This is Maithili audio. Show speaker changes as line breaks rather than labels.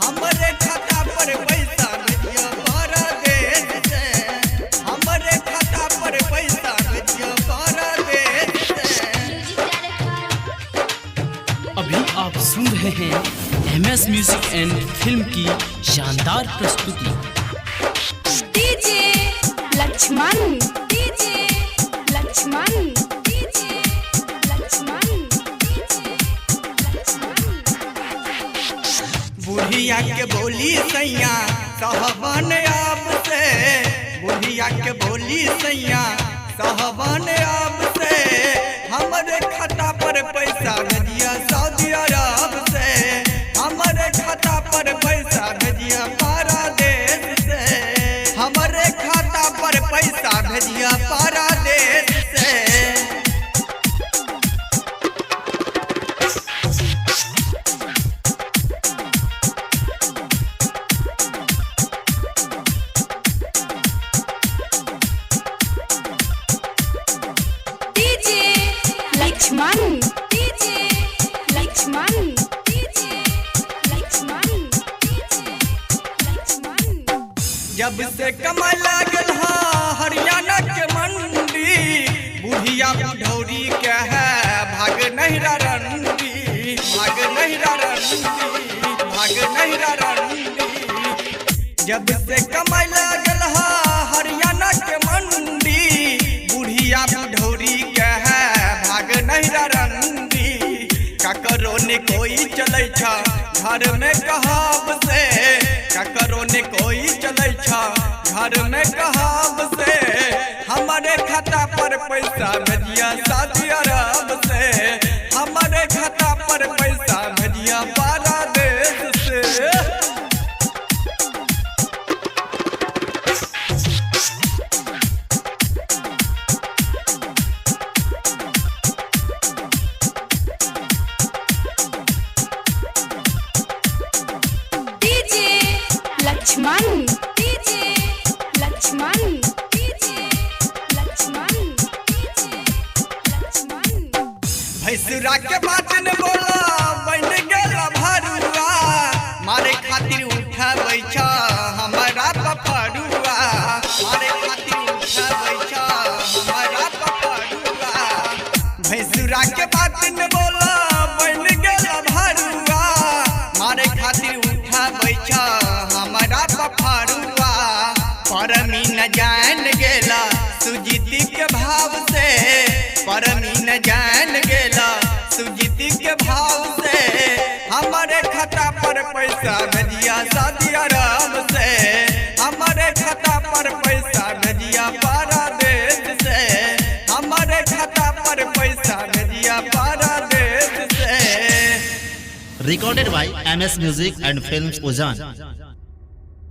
हमरे खाता पर पैसा भेजिया परदेश से। हमरे खाता पर पैसा भेजिया परदेश से।
अभी आप सुन रहे हैं M S music and film की शानदार प्रस्तुति।
DJ Laxman, DJ Laxman, DJ Laxman, DJ Laxman.
बुढ़िया के बोली सैया सहबन अब से। बुढ़िया के बोली सैया सहबन अब से। हमरे खाता पर पैसा भेजिया सऊदी अरब से। हमरे खाता पर पैसा भेजिया परदेश से। हमरे खाता पर पैसा भेजिया परदेश से।
DJ Laxman, DJ Laxman, DJ Laxman, DJ Laxman.
जब से कमाए लागल हा हरियाणा के मंडी, बुढ़िया बुढ़ौरी के है भाग नहीं रंडी, भाग नहीं रंडी, भाग नहीं रंडी। जब से कमाए लागल हा हरियाणा के मंडी, बुढ़िया बुढ़ौरी के है भाग नहीं रंडी। ककरो ने कोई चलै छा घर में कहब से। ककरो ने कोई चलै छा घर में कहब से। हमारे खाता पर पैसा भेजिया सऊदी अरब से। हमारे खाता पर पैसा भेजिया परदेश से।
DJ Laxman, DJ Laxman, DJ Laxman, DJ Laxman.
भैंसुरा के बात न बोला बन गेला भरुआ, मारे खातिर उठाबै छ हमारा पपरुआ। मारे खातिर उठाबै छ हमारा पपरुआ। भैंसुरा के बात न बोला बन गेला भरुआ, मारे खातिर उठाबै छ हमारा पपरुआ। परमी न जान गेला सुजीती के भाव से। परमी न जान गेला सुजीती के भाव से। हमारे खाता पर पैसा भेजिया सऊदी अरब से। हमारे खाता पर पैसा भेजिया परदेश से। हमारे खाता पर पैसा भेजिया परदेश से।
Recorded by MS Music and Films Ujjain.